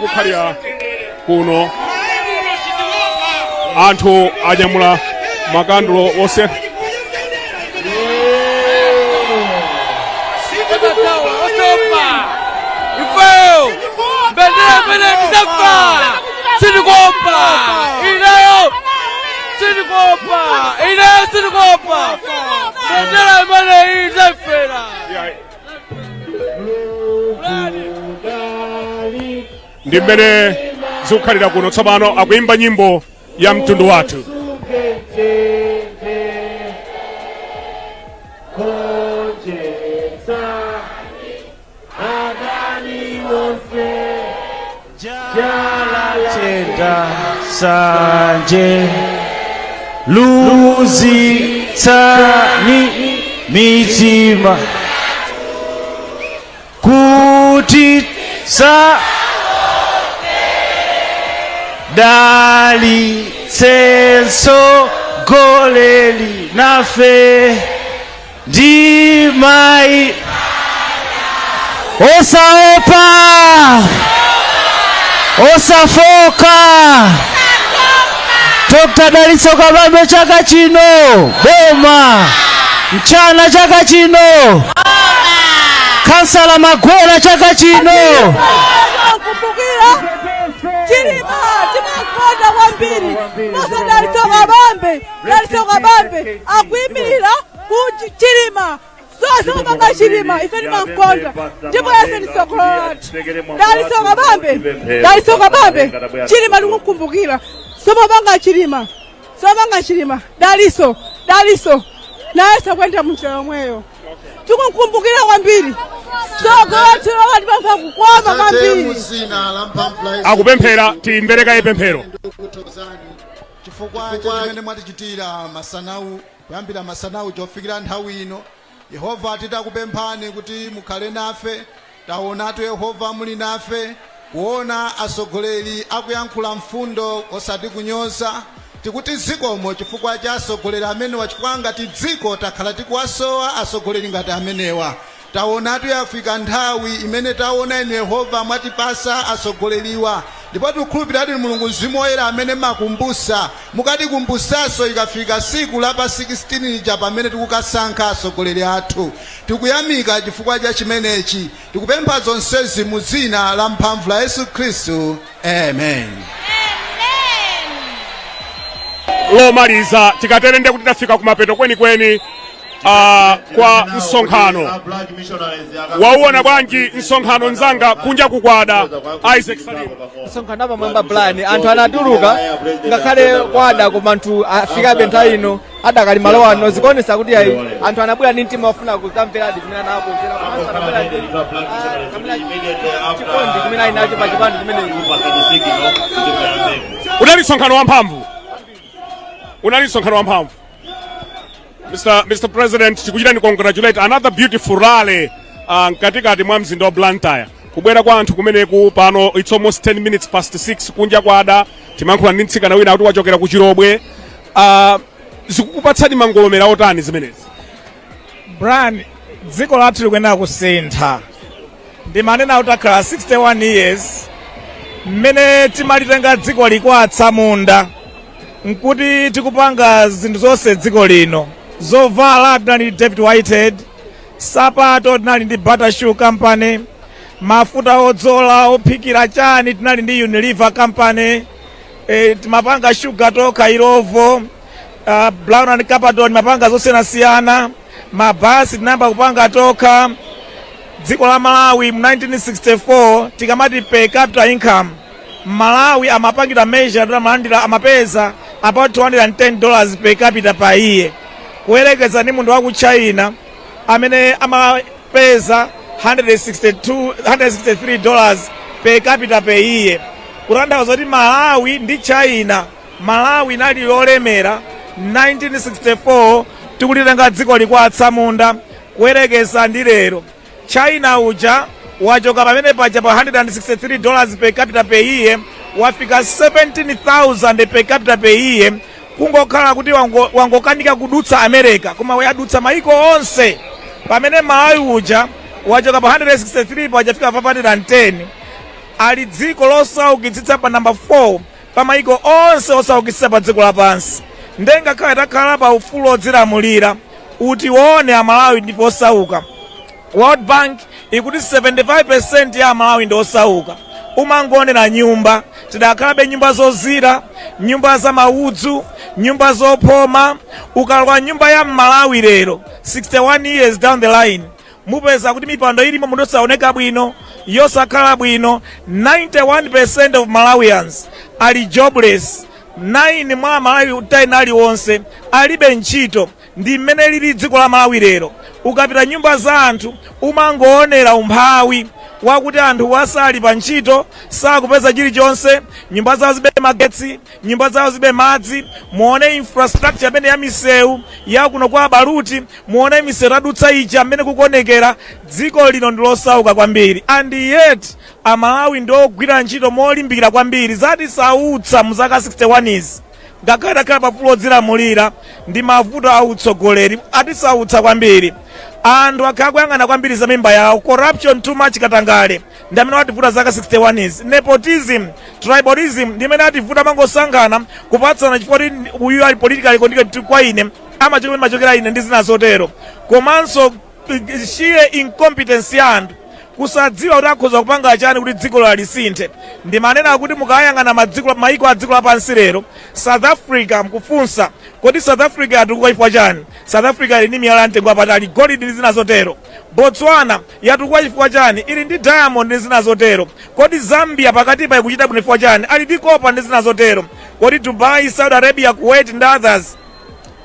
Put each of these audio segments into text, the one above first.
Kukhalira kuno, anthu anyamula makandulo onse. Osaopa ifeyo, mbendera imene tidzafa, sitikuopa ineyo, sitikuopa ineyo, sitikuopa mbendera imene tidzaifera. Ndi mmene zikukhalira kuno tsopano, akuyimba nyimbo ya mtundu wathu. Chenda sanje luzitsani mitima kuti sa dalitse mtsogoleri nafe ndi mai osaopa, osafoka. Dr. Dalitso Kabambe chaka chino boma, mchana chaka chino Khansala Magwera chaka chino. Kumbukira Chilima, timakonda kwambiri komanso Dalitso Kabambe. Dalitso Kabambe akuyimirira ku Chilima, zonse kupanga Chilima, ife timakonda ndipo yese ndi tsogolo lathu. Dalitso Kabambe, Dalitso Kabambe, Chilima tikukumbukira, somapanga Chilima, somapanga Chilima. Dalitso, Dalitso naye sakuyenda munjira yomweyo, tikukumbukira kwambiri tsogolo lathu, timamva kukoma kwambiri. Akupemphera, timverekaye pemphero. Chifukwa cha chimene mwatichitira masanawu, kuyambira masanawu chofikira nthawi ino, Yehova, titakupemphani kuti mukhale nafe, taonatu Yehova muli nafe, kuona atsogoleri akuyankhula mfundo osati kunyoza. Tikuti zikomo chifukwa cha atsogoleri amenewa, chifukwa ngati dziko takhala tikuwasowa atsogoleri ngati amenewa. Taonatu yafika nthawi imene taona inu Yehova mwatipasa atsogoleriwa, ndipo tikukhulupirira kuti Mulungu Mzimu Woyera amene makumbusa, mukatikumbusanso ikafika siku la pa 16 lija pamene tikukasankha atsogoleri athu. Tikuyamika chifukwa cha chimenechi. Tikupempha zonsezi mu dzina la mphamvu la Yesu Khristu. Amen. Lomaliza, tikatere ndiye kuti tafika kumapeto kwenikweni kwa msonkhano. Wauona bwanji msonkhano, mzanga? Kunja kukwada, Isaac Salim. Msonkhano apamwamba, Brian. Anthu anatuluka ngakhale kwada, koma anthu afikabe nthawi ino, adakali malo ano. Zikuonesa kuti ayi, anthu anabwera ndi mtima wofuna kudzamveradi zimene anawakonzera, komanso anabwera ndi kapena chikondi chimene ali nacho pa chipani chimenechi. Unali msonkhano wamphamvu, unali msonkhano wamphamvu. Mr. President, tikuchitani congratulate, another beautiful rally mkatikati mwa mzinda wa Blantyre. Kubwera kwa anthu kumeneku pano, it's almost 10 minutes past 6, kunja kwada. Timankhula ndi mtsikana wina kuti wachokera ku Chirobwe. Zikukupatsani mangolomera otani zimenezi? Brian, dziko lathu likuyenera kusintha. Ndimanena kuti akhala 61 years mmene timalitenga dziko likwatsa munda, nkuti tikupanga zinthu zonse dziko lino. Zovala tinali ndi David Whitehead, sapato tinali ndi Bata Shoe Company, mafuta odzola, ophikira, chani, tinali ndi Unilever Company, timapanga shuga tokha, Illovo, Brown and Capital, timapanga zosiyanasiyana, mabasi tinayamba kupanga tokha. Dziko la Malawi mu 1964, tikamati per capita income, Malawi amapangidwa measure, amalandira, amapeza about $210 per capita per year, kuyerekeza ndi munthu wa ku China amene amapeza 162, $163 per capita per year, kutanthauza kuti Malawi ndi China, Malawi inali yolemera 1964 tikulitenga dziko likwatsa munda, kuyerekeza ndi lero. China uja wachoka pamene paja pa $163 per capita per year, wafika 17,000 per capita per year, kungokhala kuti wangokanika kudutsa America, koma yadutsa maiko onse, pamene Malawi uja wachoka pa 163 paja fika 510. Ali dziko losaukitsitsa pa namba 4 pa maiko onse osaukitsitsa pa dziko lapansi. Nde ngakhale takhala pa ufulu odzilamulira, utione Amalawi ndipo osauka. World Bank ikuti 75% ya Amalawi ndi osauka. Umangoonera nyumba, tidakhalabe nyumba zozira, nyumba za maudzu, nyumba zophoma. Ukalowa nyumba ya Mmalawi lero, 61 years down the line, mupeza kuti mipando ilimo mutosaoneka bwino, yosakhala bwino. 91% of Malawians ali jobless. 9 mwa Malawi 10 aliwonse alibe ntchito. Ndi mmene lili dziko la Malawi lero. Ukapita nyumba za anthu, umangoonera umphawi wakuti anthu wasali pa ntchito, sakupeza chilichonse, nyumba zawo zibe magetsi, nyumba zawo zibe madzi. Muone infrastructure amene ya misewu yakuno kwa Baluti, muone misewu tadutsa ija mmene kukuonekera. Dziko lino ndi losauka kwambiri, and yet Amalawi ndi ogwira ntchito molimbikira kwambiri. Zatisautsa mu zaka 61 izi, ngakhale takhala paufulu odzilamulira, ndi mavuto a utsogoleri atisautsa kwambiri. Anthu akhala kuyang'ana kwambiri za mimba yawo. Corruption too much, katangale ndi amene wativuta zaka 61 izi. Nepotism, tribalism ndi amene ativuta, mangosankhana, kupatsana chifukwa kuti uyu ali politically connected kwa ine, amachokera machokera ine, ndi zina zotero. Komanso sheer incompetence ya anthu, kusadziwa kuti akhoza kupanga chani kuti dziko lisinthe. Ndimanena kuti mukayang'ana madziko, maiko a dziko lapansi lero, South Africa, mkufunsa kodi South Africa yatukuka chifukwa chani? South Africa ili ndi miyala yamtengo wapatali, golide ndi zina zotero. Botswana yatukuka chifukwa chani? Ili ndi diamond ndi zina zotero. Kodi Zambia pakatipa ikuchita bwino chifukwa chani? Ali ndi copper ndi zina zotero. Kodi Dubai, Saudi Arabia, Kuwait ndi others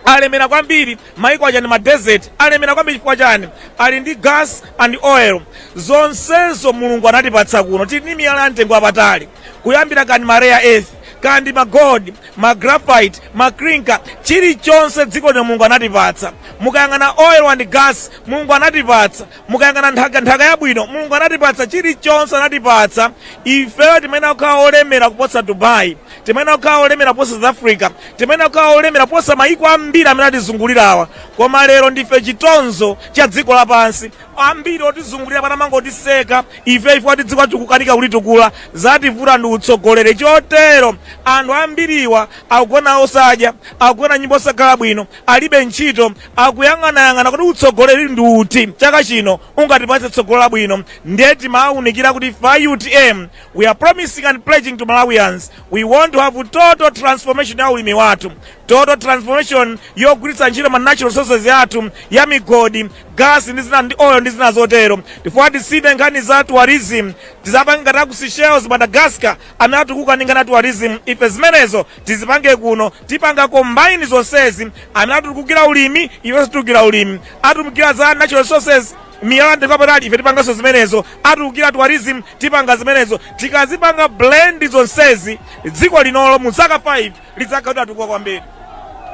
alemera kwambiri, maiko aja ndi ma desert, alemera kwambiri chifukwa chani? Ali ndi gas and oil. Zonsezo Mulungu anatipatsa kuno. Tili ndi miyala ya mtengo wapatali, kuyambira kandi ma rare earth, kandi ma gold, ma graphite, ma clinker, chilichonse dziko lino Mulungu anatipatsa. Mukayang'ana oil and gas, Mulungu anatipatsa. Mukayang'ana nthaka, nthaka yabwino, Mulungu anatipatsa. Chilichonse anatipatsa. Ifeyo timene kukhala olemera kuposa Dubai, timene kukhala olemera kuposa South Africa, timene kukhala olemera kuposa maiko ambiri amene atizungulirawa, koma lero ndife chitonzo cha dziko lapansi. Ambiri otizungulira panamangotiseka ife ife ati dziko tikukanika kulitukula. Zativuta ndi utsogoleri. Chotero anthu ambiriwa akugona osadya, akugona nyumba osakhala bwino, alibe ntchito, akuyang'anayang'ana kuti utsogoleri ndi uti chaka chino ungatipatse tsogolo labwino. Ndiye timawunikira kuti fa UTM, we are promising and pledging to Malawians, we want to have total transformation ya ulimi wathu, total transformation yogwiritsa ntchito ma natural resources yathu ya migodi, gas ndi zina, ndi oil ndi zina zotero. Tifuna tisinthe nkhani za tourism, tizapange ngati aku Seychelles, Madagascar amene atukuka ndi nkhani ya tourism. Ife zimenezo tizipange kuno. Tipanga combine zonsezi. Amene atukukira ulimi, ife titukira ulimi. Atumikira za natural resources, miyala ndikapatali, ife tipanganso zimenezo. Atukukira tourism, tipanga zimenezo. Tikazipanga blend zonsezi, dziko linolo mu zaka 5 lidzakhala atukuka kwambiri.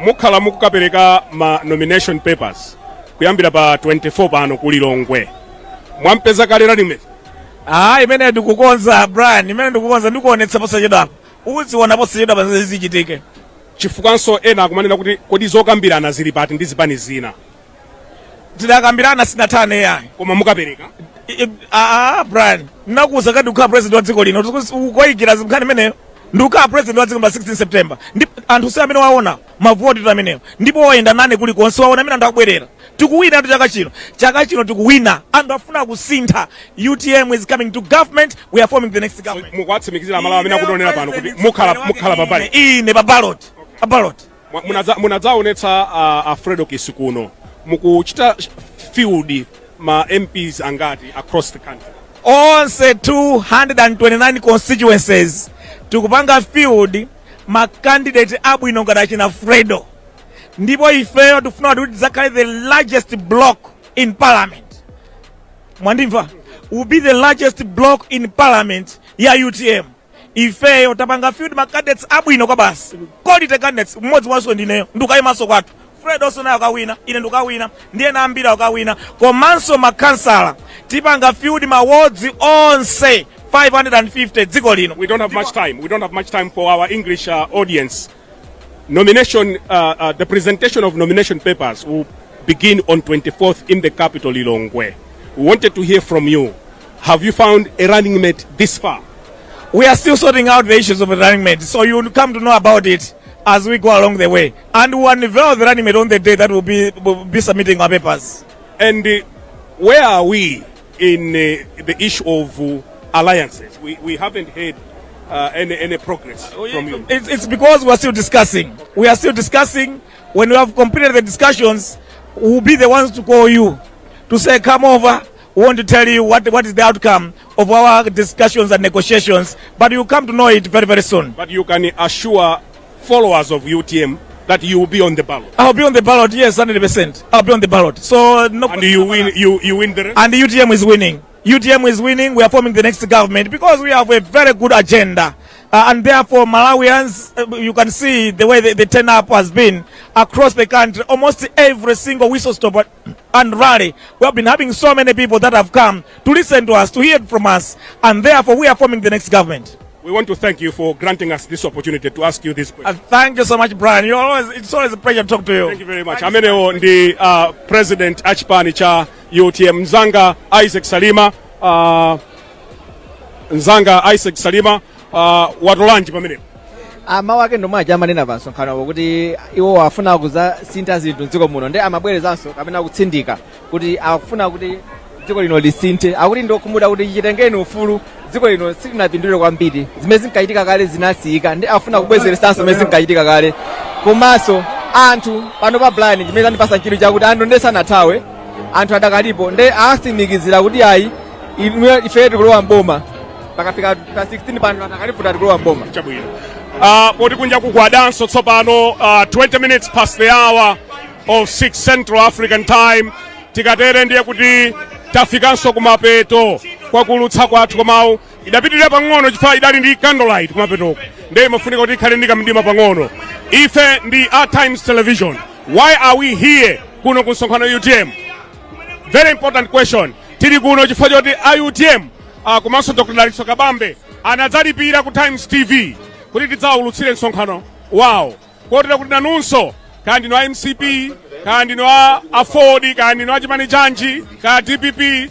Mukhala mukukapereka ma nomination papers kuyambira pa 24 pano ku Lilongwe. Mwampeza kale running mate? Ah, imene ndikukonza, Brian, imene ndikukonza, ndikuonetsa posachedwapa, uziona posachedwapa zichitike. Chifukwanso ena akumanena kuti kodi zokambirana zili pati ndi zipani zina? Tidakambirana, sinathane yayi. Koma mukapereka? Ah, Brian, nakuuza kati ndikukhala president wa dziko lino. Ukoyikira nkhani imeneyo. Ndikukhala president wa dziko pa 16 September, ndi anthu si amene waona mavoti tu ameneyo, ndipo wayenda nane kulikonse, waona amene anthu akubwerera. Tikuwina tu chaka chino, chaka chino tikuwina. Anthu afuna kusintha. UTM is coming to government. We are forming the next government. Mukuwatsimikizira Amalawi amene akutionera pano kuti mukhala pa ballot? Ine pa ballot, pa ballot. Munadzaonetsa Alfredo Kisi kuno. Mukuchita field ma MPs angati across the country? Onse 229 constituencies tikupanga field ma candidate abwino ngati achina Fredo. Ndipo ifeyo tifuna kuti tidzakhale the largest block in parliament. Mwandimva? Will be the largest block in parliament ya UTM. Ifeyo tapanga field ma candidates abwino kwa basi, quality candidates. Mmodzi mwanso ndineyo, ndikukayimanso kwathu. Fred onso nayo akawina, ine ndikawina, ndiye na ambiri akawina. Komanso makhansala tipanga field ma wards onse 550 dziko lino. We don't have much time. We don't have much time for our English audience. The presentation of nomination papers will begin on 24th in the capital, Lilongwe. We wanted to hear from you. Have you found a running mate this far? We are still sorting out the issues of the running mate, so you will come to know about it as we go along the way. And we will unveil the running mate on the day that we'll be submitting our papers. And where are we in the issue of alliances? We haven't heard any progress from you. It's because we are still discussing. We are still discussing. When we have completed the discussions, we will be the ones to call you to say, "Come over. We want to tell you what is the outcome of our discussions and negotiations." But you'll come to know it very, very soon. But you can assure followers of UTM that you will be on the ballot. I'll be on the ballot, yes, 100%. I'll be on the ballot. So, no. And you win, you win the race? And the UTM is winning. UTM is winning. We are forming the next government because we have a very good agenda. And therefore, Malawians, you can see the way the turn up has been across the country. Almost every single whistle stop and rally, we have been having so many people that have come to listen to us, to hear from us, and therefore we are forming the next government. We want to thank you for granting us this opportunity to ask you this question. Thank you so much, Brian. It's always a pleasure to talk to you. Thank you very much. Amenewo ndi president achipani cha UTM, mzanga Isaac Salima. Mzanga Isaac Salima, watolanji pamenepo? Mawu ake ndomwe aja amanena pa msonkhanowo kuti iwo afuna kuzasintha zinthu mdziko muno, ndi amabwerezanso kapena kutsindika kuti akufuna kuti dziko lino lisinthe. Akuti ndokhumudwa kuti chitengeni ufulu dziko lino silinapindule kwambiri, zimene zinkachitika kale zinasiyika, ndi afuna kubwezeresanso zimene zinkachitika kale. Komanso anthu pano pa Brian, chimene andipasa chidwi chakuti anthu nde sanathawe, anthu adakalipo, nde atsimikizira kuti ayi, ife tikulowa mboma pakafika pa 16 pano, adakalipo, tikulowa mboma. Chabwino. Poti kunja kukwadanso tsopano, 20 minutes past the hour of 6 Central African Time, tikatere ndiye kuti tafikanso kumapeto kwakulutsa kwathu komawu. Idapitirira pang'ono chifukwa idali ndi candlelight kumapetoko, ndiye imafunika kuti ikhale ndi kamdima pang'ono. Ife ndi a Times Television. Why are we here kuno ku msonkhano UTM? Very important question. Tili kuno chifukwa choti a UTM komanso Dr Dalitso Kabambe anadzalipira ku Times TV kuti tidzawulutsire msonkhano wawo, kotero kuti nanunso, kaya ndinu a MCP, kaya ndinu a AFORD, kaya ndinu a chipani chanji, kaya DPP.